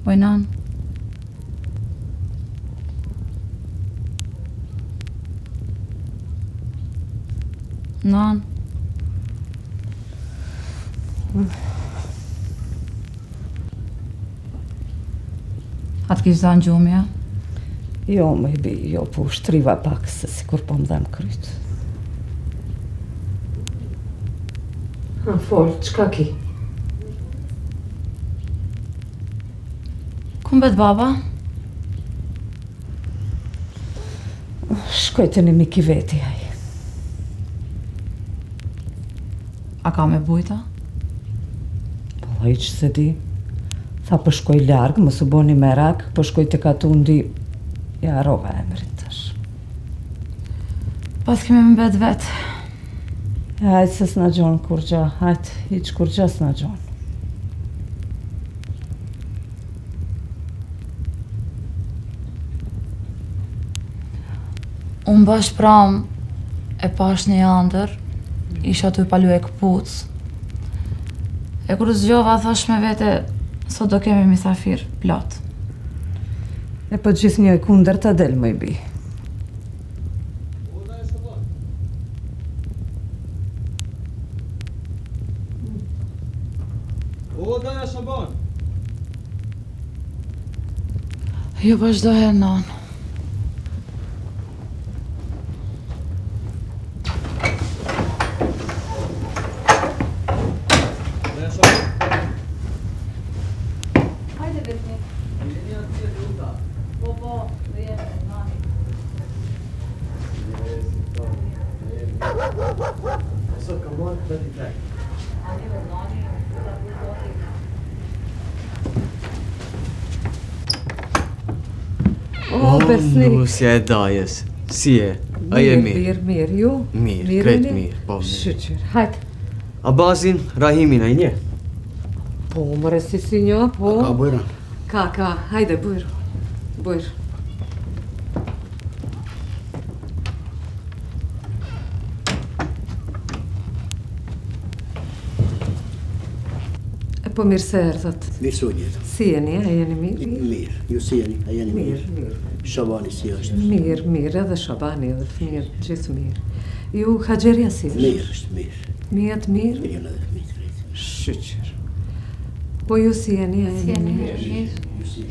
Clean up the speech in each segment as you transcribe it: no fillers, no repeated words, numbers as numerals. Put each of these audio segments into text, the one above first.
Oj, nanë. Nanë. A të kish zanë gjumi, a? Jo, moj bi, jo, po u shtriva pak, se sikur po më dhem kryt. Ha, fol, çka ki? Ku mbet baba? Shkoi te një mik i veti, ai. A ka me bujt, a? Po, hiç s'e di. Tha po shkoj larg, mos u boni merak, po shkoj te katundi, ja harrova emrin tash. Paskemi me mbet vetë. E hajt se s'na gjon kurgja, hajt, hiç kurgja s'na gjon. Unë bash pram e pash një andër, isha tu palu e këpucë. E kur zgjova, thash me vete, sot do kemi misafir, plot. E po gjithnjë e kundërta del moj bi. O, daja Shaban! Jo, po çdo herë nanë. Daja Shaban! Hajde vetmi. Po, po, do jemi, nani. Sot kam marrë 23. Hajde vetmi, nani. O, Besnik. Nusja e dajës. Si je? A je mirë? Mirë, mirë, ju? Mirë, krejt jeni? mirë, po mirë. Shyqyr, hajt. Abazin, Rahimin, a i njeh? Po, more si s'i njoh, po. Ka bujrën. Ka, ka, hajde, bujr. Bujr. E po mirë se erdhët. Mirë se u gjetëm. Si jeni, a jeni mirë? Mirë, ju si jeni, a jeni mirë? Mirë, mirë. Shabani si është? Mirë, mirë, edhe Shabani, edhe fëmijët, gjithë mirë. Ju, Haxherja si është? Mirë është, mirë. Fëmijët mirë? Mirë janë edhe fëmijët krejt. Shyqyr. Po ju si jeni, a jeni mirë? Mirë.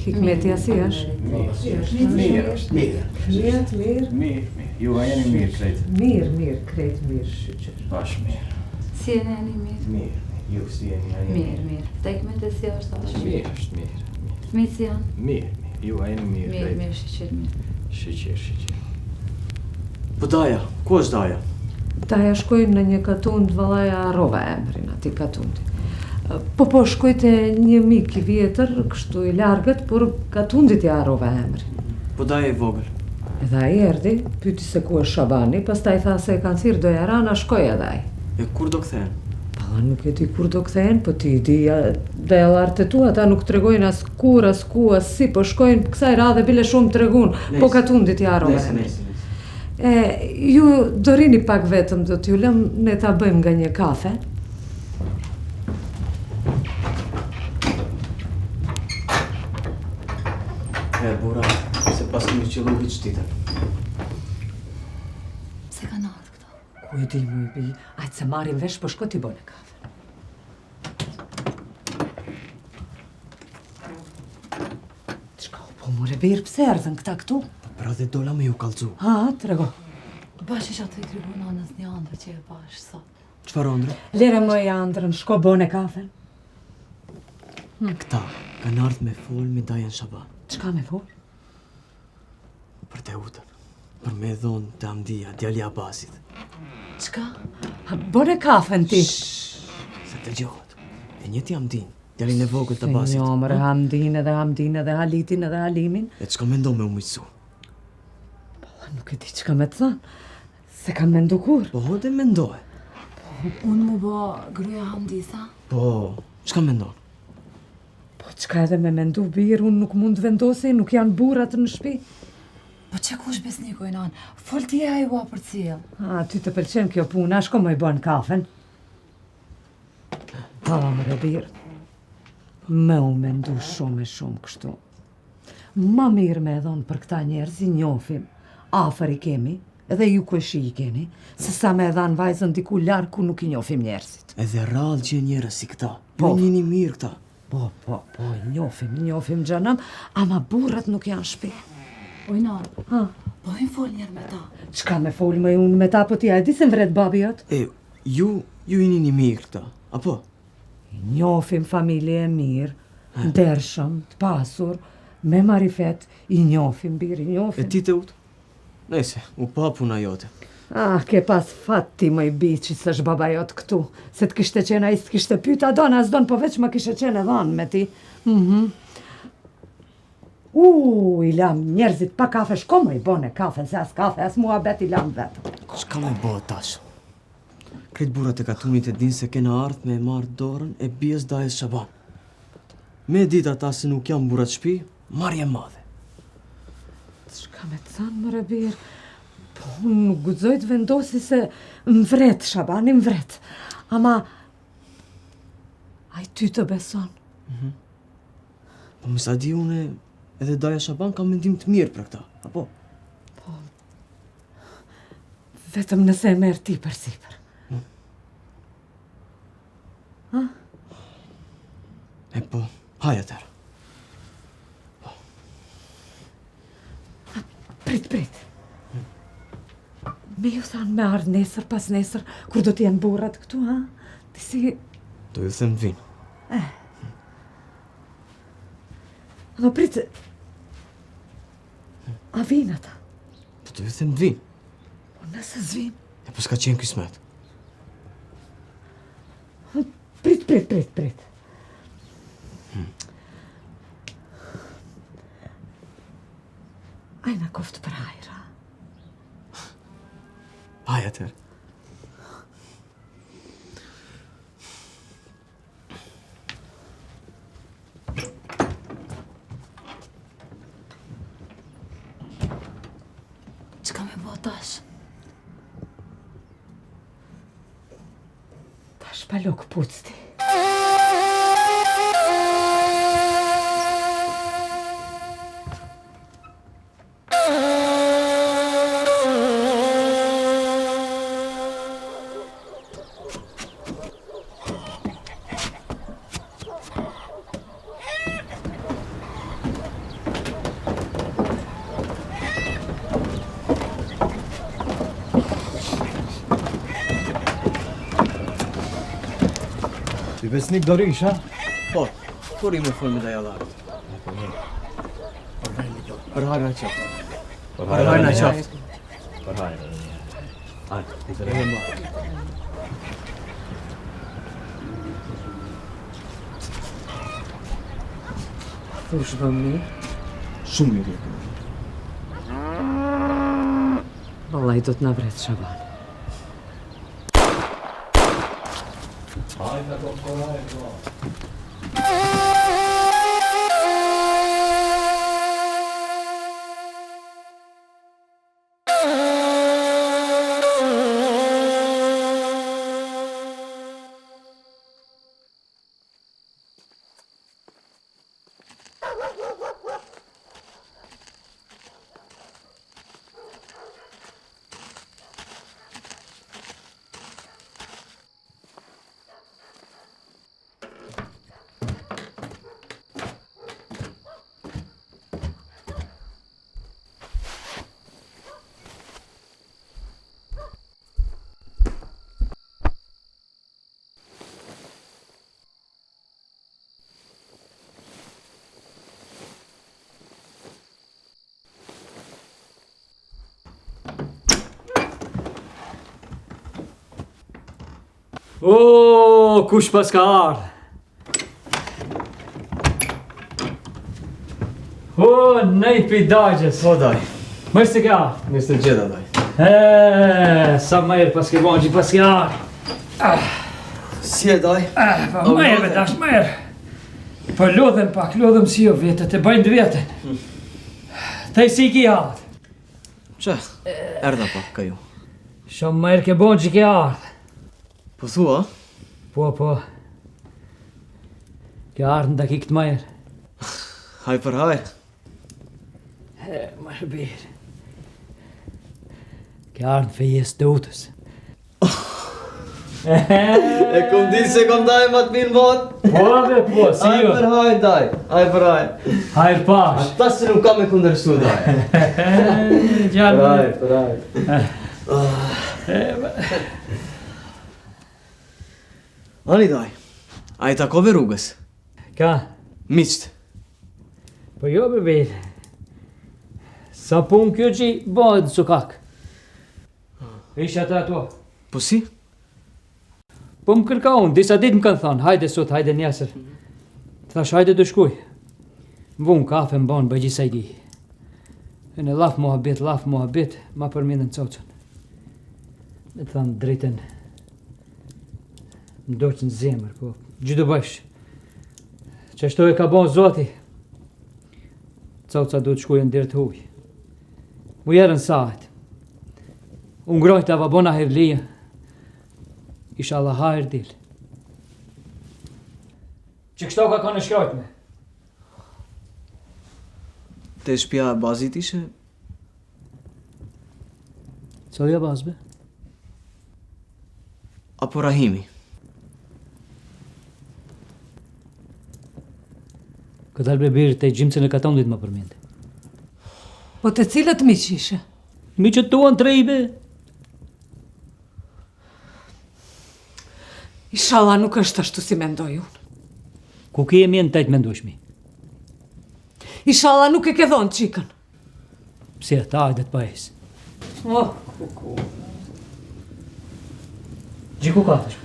Hikmetja si është? Mirë është. Mirë. Fëmijët mirë? Mirë, mirë. Ju a jeni mirë krejt? Mirë, mirë, krejt mirë, shyqyr. Bash mirë. Si jeni, jeni mirë? Mirë, mirë. Ju si jeni, a jeni Mirë, mirë. Te Hikmeti si është, a është? Mirë është, mirë. Mirë, Fëmijët si janë? mirë. mirë. Ju a jeni mirë Mirë, krejt? mirë, shyqyr, mirë. Shyqyr, shyqyr. Po daja, ku është daja? Daja shkoi në një katund, valla ja harrova emrin atij katundi. Po po shkoi te një mik i vjetër, kështu i largët, por katundit ja harrova emrin. Po daja i vogël. Edhe ai erdhi, pyeti se ku është Shabani, pastaj tha se e kanë thirrë do jarana, shkoi edhe ai. E kur do kthehen? Valla nuk e di kur do kthehen, po ti i di ja, dajallarët e tu, ata nuk tregojnë as kur, as ku, as si, po shkojnë kësaj radhe bile shumë tregun, po katundit ja harrova Nejse, emrin. nejse, nejse. E, ju do rrini pak vetëm, do t'ju lëm ne ta bëjmë nga një kafe. E, burra, se paskemi qëllu hiç ditën. Pse kanë ardhë këto? Ku e di moj bi, hajt se marrim vesh, po shko ti bone kafe. Çka u po more bir, pse erdhën këta këtu? Po pra dhe dola me ju kallzu. Ha, trego. Bash isha tu i tregu nanës një andër që e pash sot. Çfarë ëndrre? Lere moj andrën, shko bone kafen. Këta kanë ardhë me fol me dajën Shaban. Çka me fol? Për Teutën. Për me dhonë te Hamdia, djali i Abasit. Çka? Ha, bone kafen ti. Se dëgjohet. E njeh ti Hamdin, djalin e vogël të Abasit. Jo, more Hamdin edhe Hamdin edhe Halitin edhe Halimin. E çka mendon me u miqësu? Valla nuk e di çka me të thënë. S'e kam mendu kurrë. Po hode mendoje. Unë mu bo gruja Hamdisa? Po, çka mendon? Po çka edhe me mendu bir, unë nuk mund të vendosi, nuk janë burrat në shtëpi. Po që kush Besniku i nanë? Fol ti e ai ua përcjell. A, ty të pëlqen kjo puna, shko më i bën kafen. Valla more bir. Me u mendu shumë e shumë kështu. Ma mirë me e dhonë për këta njerëz i njofim, afër i kemi, edhe ju kojshi i keni, se sa me e dhanë vajzën diku larg ku nuk i njofim njerëzit. Edhe rrallë gjen njerëz si këta. Po. Ju njihni mirë këta. Po, po, po, i njofim, i njofim xhanëm, ama burrat nuk janë n'shpi. Oj, nanë, ha? po hin fol njëherë me ta. Çka me fol më unë me ta, po ti a e di se m'vret babi jot? E, ju, ju i njihni mirë këta, apo? I njofim familje e mirë, ndershëm, të pasur, me marifet, i njofim, bir, i njofim. E ti Teutë? Nejse, u pa puna jote. Ah, ke pas fat ti moj bir që s'është baba jot këtu, se të kishte qenë ai s'të kishte pyt, a don, a s'don, po veç më kishe qenë e dhanë me ti. Mhm. U, i lam njerëzit pa kafe, shko më i bone kafen, se as kafe, as muhabet i lam vetëm. Çka me bo tash? Krejt burrat e katunit e dinë se kena ardhë me e marrë dorën e bijës dajës Shaban. Me e ditë ata se nuk janë burrat n'shpi, marrje e madhe. Çka me të thanë more bir, po unë nuk guxoj të vendosi se më vret, Shabani më vret. Ama, ai ty të beson. Mm -hmm. Po me sa di unë edhe daja Shaban ka mendim të mirë për këta, apo? Po, Vetëm nëse e merr ti përsipër. Hmm. Ha? E po, haj atëherë. Po. Prit, prit. Hmm. Me ju thanë me ardhë nesër, pas nesër, kur do të jenë burrat këtu, ha? Ti si... Do ju them të vinë. Eh. Ama prit... A vinë ata? Po do ju them të vinë. Po nëse s'vinë? E po s'ka qenë kismet. Prit, prit, prit, prit. Hmm. Aj na koftë për hajra. Haj atëherë. Çka me bo tash? Tash pa lo këpucë ti. Ti Besnik do rish, ha? Po, po rri me fol me dajallarët. Po, mirë. Për hajr na qoftë. Për hajr na qoftë. Për hajr. Hajde, të rejmë. Thush vë mirë? Shumë mirë e kemi. Vallai do të na vret Shaban. Hajde, do të hajde, do. O, kush paska ardhë? O, nipi i dajës. Po, daj. Mirë se ke ardhë. Mirë se gjeta, daj. E, sa mirë paske bo që paske ardhë. Ah. Si je, daj? Ah, po, mirë, be dash, mirë. Po lodhem pak, lodhem si jo vetet, e bëjnë të veten. Hmm. Tej si i ki hallet? Që, erdha pak ka ju. Shumë mirë ke bo që ke ardhë. Po thua? Po, po. Ke ardhë në dakikë të mirë. Hajr për hajr. E, më bir. Ke ardhë në fejesë të Teutës. E kom di se kom daj ma të mirë në Po, be, po, si jo. Hajr për hajr, daj. Hajr për hajr. Hajr pash. Ata se nuk kam me kundërshtu, daj. Gjallë. Për hajr, për hajr. Ani daj, a i takove rrugës? Ka? Miqtë. Po jo, be, bir. Sa punë kjo që bëhet në sokak. Isha te ato. Po si? Po më kërkojnë, disa ditë më kanë thonë, hajde sot, hajde nesër. Thash, hajde të shkuj. Më vunë kafe, më bonë, bëgji sajgi. E në laf muhabet, laf muhabet, ma përmendën Cocën. Me të thanë drejtën, më doqë në zemër, po, ç'do bëjsh. Qashtu e ka bon zoti, Coca duhet shkujë në derë të huj. Mu jerën sahet. U ngrojta va bona hajrlia. Ishalla hajr dil. Që kështu ka kanë shkrojtme. Te shpia e Abazit ishe? Cili Abaz be? Apo Rahimi? Këdalë be birë te gjimcën e katundit më përmend. Po te cilët miq ishe? Miqët tuan të be. Ishalla nuk është ashtu si mendoj unë. Ku ke mend të të mendosh mi? Ishalla nuk e ke dhonë çikën. Pse ata hajde të pajis? Oh, kuku. Gji ku katish?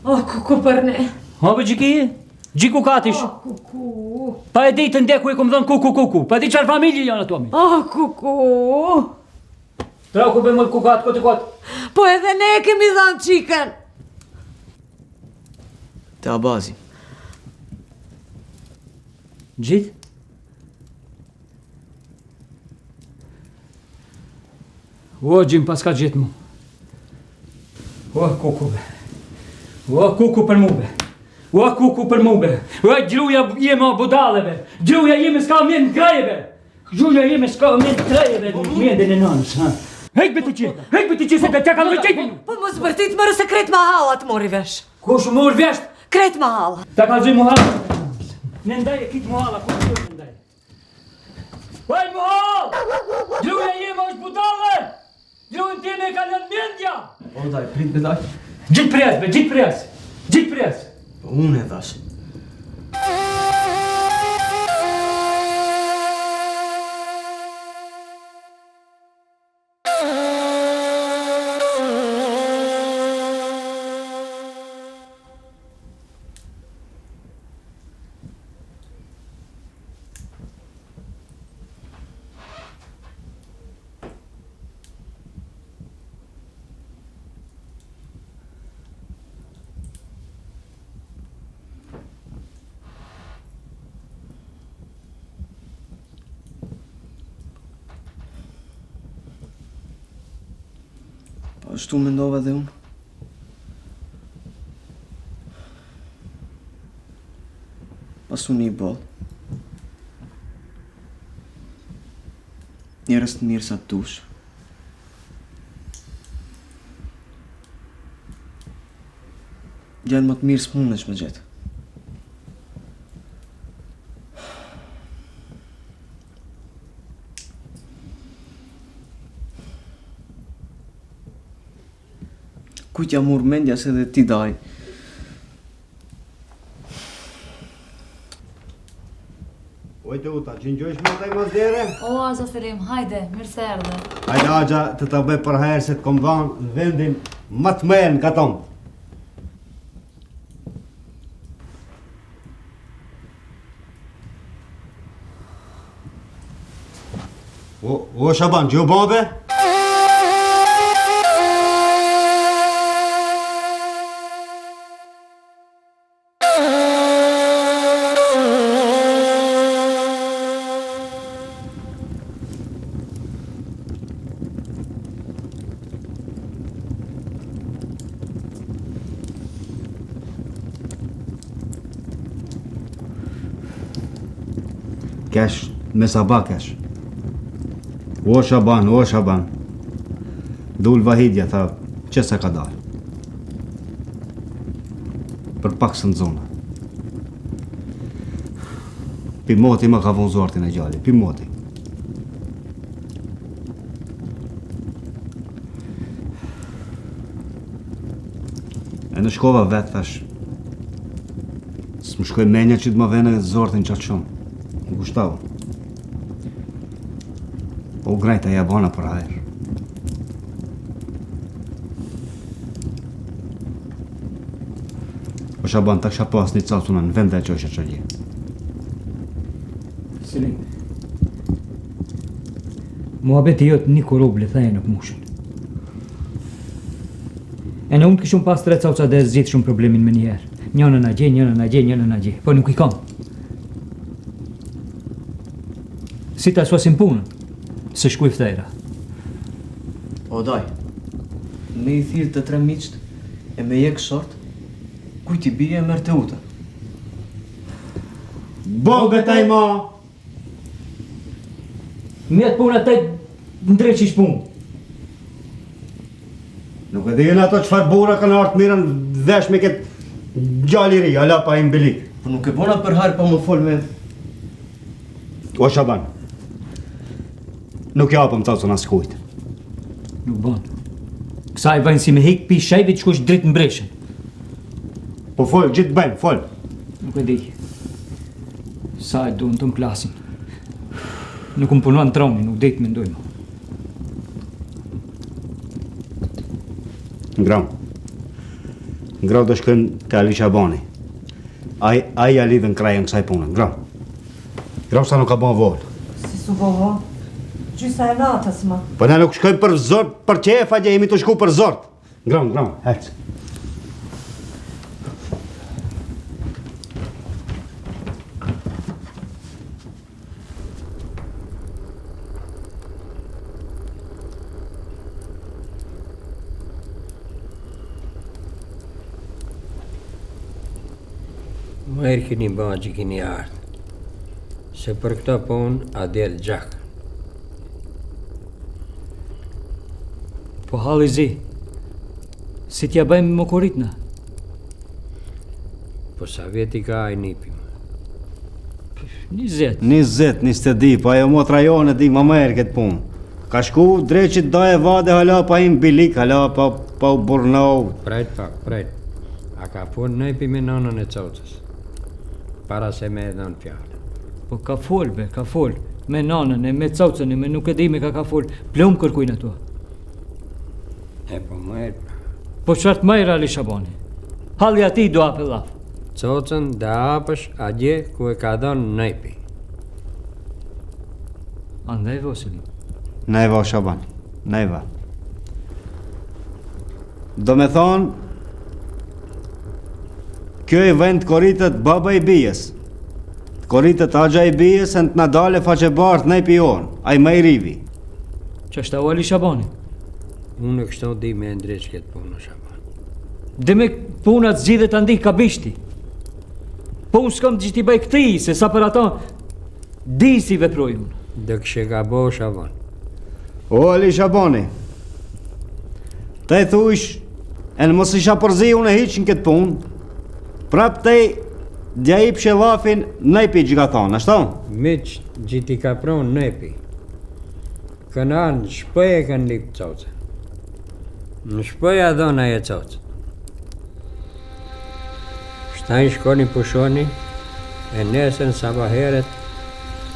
Oh, kuku për ne. Ha, be gjiki? Gji ku katish? Oh, kuku. Pa e ditë nde ku e kom dhënë kuku kuku. Pa e di çfarë familje janë ato mi. Oh, kuku. Tra ku bëjmë kukat, ku të kot. Po edhe ne e kemi dhënë çikën. Te Abazi. Gjithë? O, gjim pas ka gjithë mu. O, kuku be. O, kuku për mu be. O, kuku për mu be. O, gruja jeme o budale be. Gruja jeme s'ka mend n'kreje be. Gruja jeme s'ka mend n'kreje be. Mendin e nënës, ha. Hek be të qe, hek be të qe se të që ka në qe. Po mos bërtit more se krejt mahalla të mori vesh. Kush mor vesh? Krejt mahalla. Ta kallzoj muhalla. Në ndaj e kitë muhalla, ku të në ndaj. Oj muhall! Gruja jeme është budalle! Grujën teme e ka lënë mendja! O daj, prit be daj. Gjithë pres, be, gjithë pres! Gjithë pres! Po unë e dhash. Po ashtu mendova dhe unë. Pasuni boll. Njerëz të mirë sa të dush. Djalë më të mirë s'mundesh me gjetë. Kujt ja mur mendja se dhe ti daj. Oj Teuta, që ngjojsh më taj mas dere? O, axha Selim, hajde, mirë se erdhe. Hajde axha të ta bëj për hajër se të kom dhanë vendin më të mirë në katon. O, o Shaban, gjë u bën be? Kesh, me sabah kesh. O Shaban, o Shaban. Dul Vahidja, tha, që sa ka dalë. Për pak s'e nxona. Pi moti ma ka vonë zortin e gjali, pi moti. E në shkova vetë, thash, s'më shkoi menja që të më vene zortin qatë shumë. Më kushtau. O grajta ja bona për hajrë. O Shaban, ta kisha pas një cacuna në vend dhe që është që gjë. Selim. Muhabeti jot një korobë le nuk mushin. E në unë kishum pas tre coca dhe zgjidh shumë problemin me njëherë. Njënën a gje, njënën a gje, njënën a gje. Po nuk i kam. Si ta sosim punën? Se shkoi ftera. O daj, me i thirrë të tre miqtë e me jek short, kujt i bie e merr Teutën. Boll be taj ma! Mjet puna të ndreqish punë. Nuk e di ato çfarë burra kanë ardhë mirën vesh me këtë djalë i ri, ala pa im bilik. Po nuk e bona për hajr pa më fol me... O Shaban, nuk japëm cacën askujt. Nuk bon. Kësaj bëjnë si me hik pi shejvit që kush dritë në breshën. Po fol, gjithë bëjnë, fol. Nuk e di. Sa e duan të më plasin. Nuk më punuan troni, nuk di të mendoj më. Ngram. Ngram do shkojmë te Ali Shabani. Ai ai ja lidhën krajën kësaj pune. Ngram. Ngram sa nuk ka bën vonë. Si s'u bo vonë? Gjysa e natës më. Po ne nuk shkojmë për zort, për qejf, atje jemi tu shku për zort. Ngram, ngram, hec. Mirë kini ba që kini ardhë, se për këto punë a del gjak. Po halli zi, si t'ja bëjmë më korit na? Po sa vjet i ka ai nipi më? 20. 20, 22, po ajo motra jonë e di ma mirë këtë punë. Ka shku dreqit daje vade hala pa im bilik, hala pa, pa u burrnau. Prejt pak, prejt. A ka fol nipi me nanën e cocës? Para se me e dhënë fjalën. Po ka fol be, ka fol. Me nanën e me cocën e me nuk e di me ka ka fol. Plum kërkujnë ato. E po mirë pra. Po çfarë të mirë Ali Shabani? Halli atij do apë llaf. Cocën do apësh atje ku e ka dhënë nipi. Andaj vo Selim. Nejva o Shaban, nejva. Do me thonë, kjo i vend të koritët baba i bijës, të koritët axha i bijës e në të na dale faqebardhë nipi jonë, ai më i rivi. Qashtu o Ali Shabani? Unë kështu di me ndreq këtë punë, Shaban. Demek puna të zgjidhet andi ka bishti. Po unë s'kam që t'i bëj këtij, se sa për ato di si veproj unë. Do kishe gabo, Shaban. O, Ali Shabani, te thujsh, e në mos isha përzi unë e hiq në këtë punë, prap te d'ja ipshe llafin nipi që ka thonë, ashtu? Miq që t'i ka pronë nipi. Kanë ardhë në shpëj e kanë lypë cocën. Në shpëj a dhonë aje cocën. Shtajnë shkoni pushoni, e nesër në sabah herët,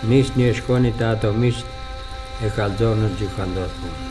nisni e shkoni te ato miqtë e kallxoni që ka ndodhë punë.